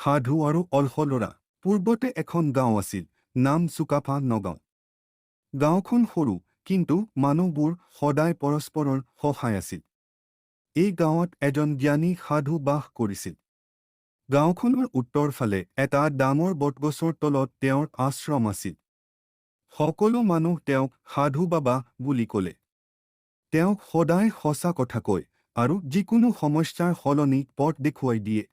সাধু আৰু অলস ল'ৰা। পূৰ্বতে এখন গাঁও আছিল, নাম চুকাফা নগাঁও। গাঁওখন সৰু, কিন্তু মানুহবোৰ সদায় পৰস্পৰৰ সহায় আছিল। এই গাঁৱত এজন জ্ঞানী সাধু বাস কৰিছিল। গাঁওখনৰ উত্তৰ ফালে এটা ডাঙৰ বটগছৰ তলত তেওঁৰ আশ্ৰম আছিল। সকলো মানুহ তেওঁক সাধু বাবা বুলি ক'লে। তেওঁক সদায় সঁচা কথা কয় আৰু যিকোনো সমস্যাৰ সলনি পথ দেখুৱাই দিয়ে।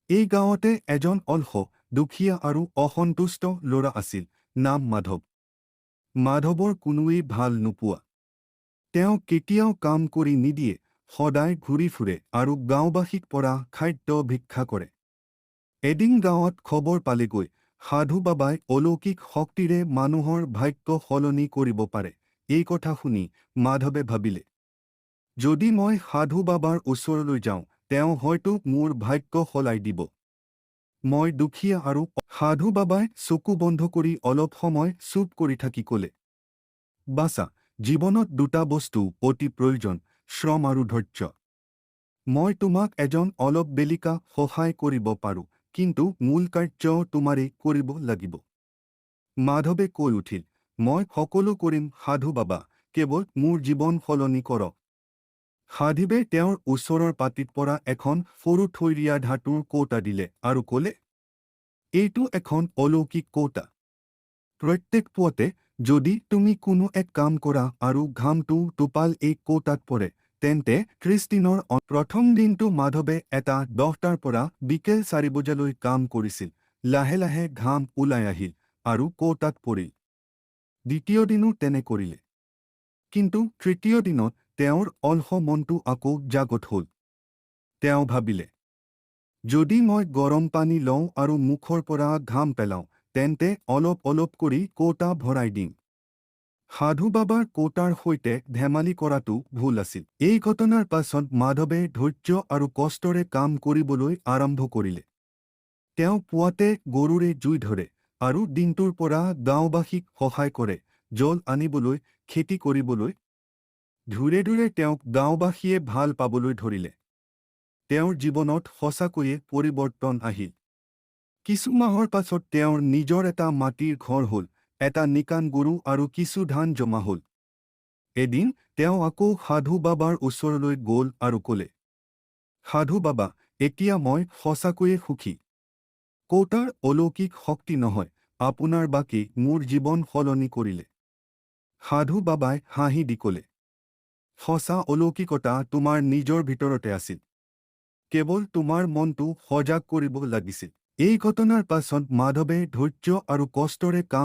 এই গাঁৱতে এজন অলস, দুখীয়া আৰু অসন্তুষ্ট ল'ৰা আছিল, নাম মাধৱ। মাধৱৰ কোনোৱেই ভাল নোপোৱা। তেওঁ কেতিয়াও কাম কৰি নিদিয়ে, সদায় ঘূৰি ফুৰে আৰু গাঁওবাসীক পৰা খাদ্য ভিক্ষা কৰে। এদিন গাঁৱত খবৰ পালেগৈ, সাধু বাবাই অলৌকিক শক্তিৰে মানুহৰ ভাগ্য সলনি কৰিব পাৰে। এই কথা শুনি মাধৱে ভাবিলে, যদি মই সাধু বাবাৰ ওচৰলৈ যাওঁ, তেওঁ হয়তো মোৰ ভাগ্য সলাই দিব। মই দুখীয়া আৰু। সাধু বাবাই চকু বন্ধ কৰি অলপ সময় চুপ কৰি থাকি ক'লে, বাছা, জীৱনত দুটা বস্তু অতি প্ৰয়োজন, শ্ৰম আৰু ধৈৰ্য। মই তোমাক এজন অলপ বেলিকা সহায় কৰিব পাৰোঁ, কিন্তু মূল কাৰ্য তোমাৰেই কৰিব লাগিব। মাধৱে কৈ উঠিল, মই সকলো কৰিম সাধু বাবা, কেৱল মোৰ জীৱন সলনি কৰক। সাধুৱে তেওঁৰ ওচৰৰ পাটিত পৰা এখন সৰু থৈৰীয়া ধাতুৰ কৌটা দিলে আৰু ক'লে, এইটো এখন অলৌকিক কৌটা। প্ৰত্যেক পুৱাতে যদি তুমি কোনো এক কাম কৰা আৰু ঘামটো টোপাল এই কৌটাত পৰে, তেন্তে 30 দিনৰ প্ৰথম দিনটো মাধৱে এটা 10টাৰ পৰা বিকেল 4 বজালৈ কাম কৰিছিল। লাহে লাহে ঘাম ওলাই আহিল আৰু কৌটাত পৰিল। দ্বিতীয় দিনো তেনে কৰিলে। কিন্তু তৃতীয় দিনত তেওঁৰ অলস মনটো আকৌ জাগত হ'ল। তেওঁ ভাবিলে, যদি মই গৰম পানী লওঁ আৰু মুখৰ পৰা ঘাম পেলাওঁ, তেন্তে অলপ অলপ কৰি কৌটা ভৰাই দিম। সাধু বাবাৰ কৌটাৰ সৈতে ধেমালি কৰাটো ভুল আছিল। এই ঘটনাৰ পাছত মাধৱে ধৈৰ্য আৰু কষ্টৰে কাম কৰিবলৈ আৰম্ভ কৰিলে। তেওঁ পুৱাতে গৰুৰে জুই ধৰে আৰু দিনটোৰ পৰা গাঁওবাসীক সহায় কৰে, জল আনিবলৈ, খেতি কৰিবলৈ। ধীৰে ধীৰে তেওঁক গাঁওবাসীয়ে ভাল পাবলৈ ধৰিলে। তেওঁৰ জীৱনত সঁচাকৈয়ে পৰিৱৰ্তন আহিল। কিছু মাহৰ পাছত তেওঁৰ নিজৰ এটা মাটিৰ ঘৰ হ'ল, এটা নিকান গৰু আৰু কিছু ধান জমা হ'ল। এদিন তেওঁ আকৌ সাধু বাবাৰ ওচৰলৈ গ'ল আৰু ক'লে, সাধু বাবা, এতিয়া মই সঁচাকৈয়ে সুখী। কৌটাৰ অলৌকিক শক্তি নহয়, আপোনাৰ বাক্যই মোৰ জীৱন সলনি কৰিলে। সাধু বাবাই হাঁহি দি ক'লে, সঁচা অলৌকিকতা তোমাৰ নিজৰ ভিতৰতে আছিল, কেৱল তোমাৰ মনটো সজাগ কৰিব লাগিছিল। এই ঘটনাৰ পাছত মাধৱে ধৈৰ্য আৰু কষ্টৰে কাম